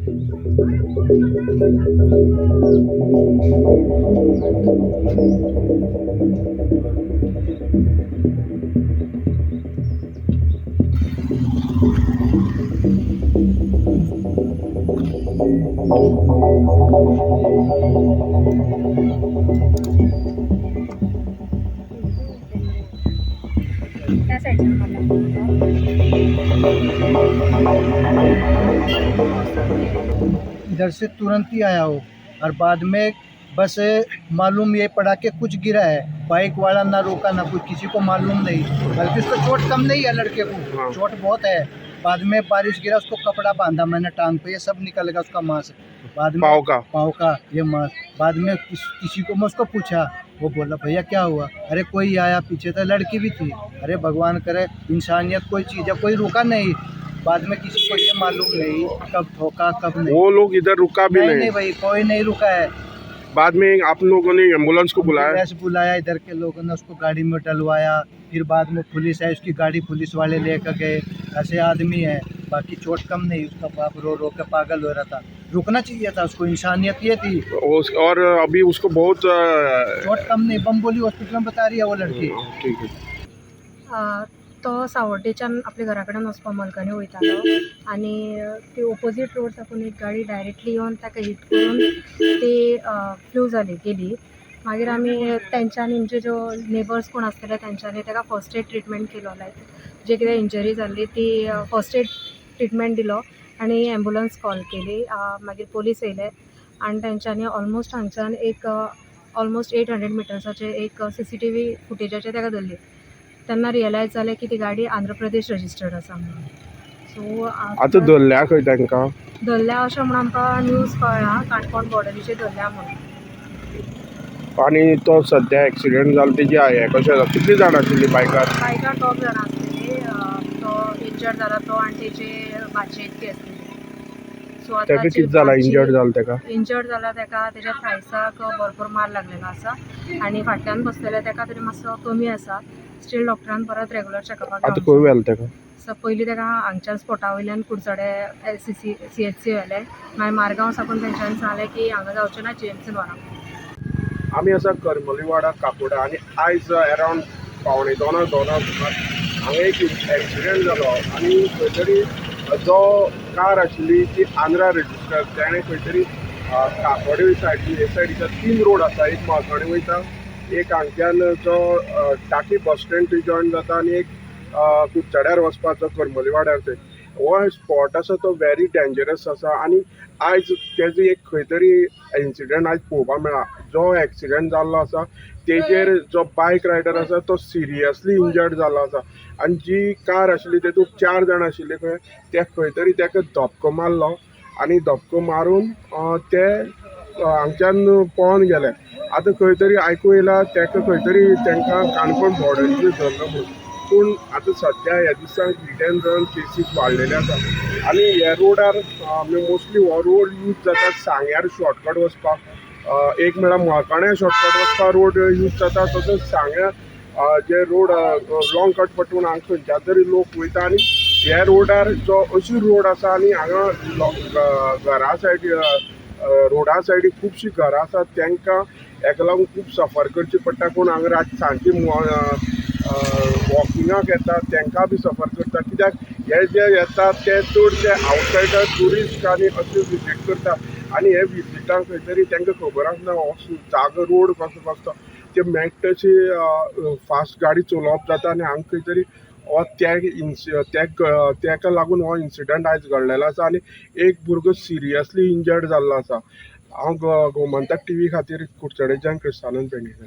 त्या सायडीन मारला. इधर से तुरंत ही आया हो और बाद में बस मालूम ये पड़ा कि कुछ गिरा है। बाइक वाला ना रोका ना कुछ, किसी को मालूम नहीं, बल्कि उसको चोट कम नहीं है लड़के को, चोट बहुत है। बाद में बारिश गिरा, उसको कपड़ा बांधा मैंने टांग पे, ये सब निकल गया उसका मांस। बाद में पाँव का। पाँव का ये मांस। बाद में किसी को मैं उसको पूछा, वो बोला भैया क्या हुआ? अरे कोई आया पीछे तो लड़की भी थी। अरे भगवान करे, इंसानियत कोई चीज़ है, कोई रुका नहीं। बाद में किसी को ये मालूम नहीं कब ठोका कब नहीं। वो लोग इधर रुका भी नहीं नहीं। नहीं भाई, कोई नहीं रुका है। बाद में आप लोगों ने एम्बुलेंस को बुलाया? एम्बुलेंस बुलाया, इधर के लोगों ने उसको गाड़ी में डलवाया। फिर बाद में पुलिस आई, उसकी गाड़ी पुलिस वाले लेकर गए। ऐसे आदमी है, बाकी चोट कम नहीं। उसका बाप रो रो के पागल हो रहा था। रुकना चाहिए था उसको, इंसानियत ये थी। और अभी उसको बहुत चोट कम नहीं, बम्बोली हॉस्पिटल में बता रही है वो लड़की। ठीक है। तो सावर्डेच्यान आपल्या घरा कडेन वचपा मलकानी वयतालो आनी ती ओपोजीट रोड साकून एक गाडी डायरेक्टली येवन ताका हीट करून ती फ्लू जाली, गेली. मागीर आमी तेंच्यांनी, आमचे ज्यो नेबर्स कोण आसतले तेंच्यांनी ताका फर्स्ट एड ट्रिटमेंट केलो. लायक जे कितें इंजरी जाल्ली ती फर्स्ट एड ट्रिटमेंट दिलो आनी एम्बुलंस कॉल केली. मागीर पोलीस येयले आनी तेंच्यांनी ऑलमोस्ट हांगच्यान एक ऑलमोस्ट 800 मिटर्साचे एक सीसीटीव्ही फुटेजाचे ताका धरली. तेन्ना रियलायज जालें की ती गाडी आंध्र प्रदेश रजिस्टर्ड आसा म्हणून. सो आतां धरल्या खंय तांकां? धरल्या अशें म्हणून आमकां न्यूज कळ्ळा, काणकोण बॉर्डरीचेर धरल्या म्हणून. आनी तो सद्या एक्सिडेंट जालो तेजी हें कशें जालें? कितली जाणां आशिल्ली बायकार? बायकार दोग जाणां आसलेली. तो इंजर्ड जाला तो आनी तेजे भाची एकटी आसलेली. सो ताका कितें जाला? इंजर्ड जालो ताका? इंजर्ड जाला ताका, तेज्या थायसाक भरपूर मार लागलेलो आसा आनी फाटल्यान बसलेले ताका तरी मातसो कमी आसा. स्टील डॉक्टरान परत रेगुलर चॅकअपाक. आतां खंय व्हेलें ताका? सो पयलीं ताका हांगच्यान स्पॉटा वयल्यान कुडचडे सी सी एच सी व्हेलें. मागीर मारगांव साकून तेंच्यांनी सांगलें की हांगा जावचें ना, जीएमसीन व्हरा. आमी आसा करमलीवाडा काकोडा आनी आयज अरावंड 1:45 2 सुमार हांगा एक एक्सिडेंट जालो आनी खंय तरी जो कार आशिल्ली ती आंध्रा रजिस्टर. तेणें खंय तरी काकोडे सायडी, हे सायडीच्या तीन रोड आसा. एक मळकणी वयता, एक हांगच्यान जो टाकी बस स्टँड थंय जॉयन जाता आनी एक कुडचड्यार वचपाचो करमलीवाड्यार. थंय हो स्पॉट आसा तो व्हेरी डेंजरस आसा आनी आयज तेजो एक खंय तरी इन्सिडंट आयज पळोवपाक मेळ्ळा. जो एक्सिडंट जाल्लो आसा तेजेर जो बायक रायडर आसा तो सिरियसली इंजर्ड जाल्लो आसा आनी जी कार आशिल्ली तेतूंत 4 जाण आशिल्ले खंय, ते खंय तरी तेका धपको मारलो आनी धपको मारून ते हांगच्यान पळोन गेले. आतां खंय तरी आयकूं येयला तेका खंय तरी तांकां काणकोण बॉर्डरीचेर धरलो म्हणून. पूण आतां सद्या ह्या दिसांक हीट एंड रन केसीस वाडलेले आसा आनी ह्या रोडार मोस्टली हो रोड यूज जाता सांग्यार शॉर्टकट वचपाक. एक म्हळ्यार मळकण्या शॉर्टकट वचपाक रोड यूज जाता, तसोच सांग्या जे रोड लॉंग कट पडटा म्हणून हांगा खंयच्या तरी लोक वयता आनी ह्या रोडार जो अशी रोड आसा आनी हांगा घरा सायडी रोडा सायडीक खुबशीं घरां आसात, तांकां हेका लागून खूब सफर करची पडटा. कोण हांगा रात सांजची वॉकिंगाक येता तांकां बी सफर करता, कित्याक हे जे येतात ते चडशे आवटसायडर ट्युरिस्ट आनी अशे विजीट करता आनी हे विजिटांक खंय तरी तांकां खबर आसना हो जागो रोड कसो कसो ते मेळटा तशी फास्ट गाडी चलोवप जाता आनी हांगा खंय तरी हो तेका लागून हो इन्सिडंट आयज घडलेलो आसा आनी एक भुरगो सिरियसली इंजर्ड जाल्लो आसा. हांव गोमंतक टीव्ही खातीर कुडचडेच्यान क्रिस्तानंद पेडणेकर.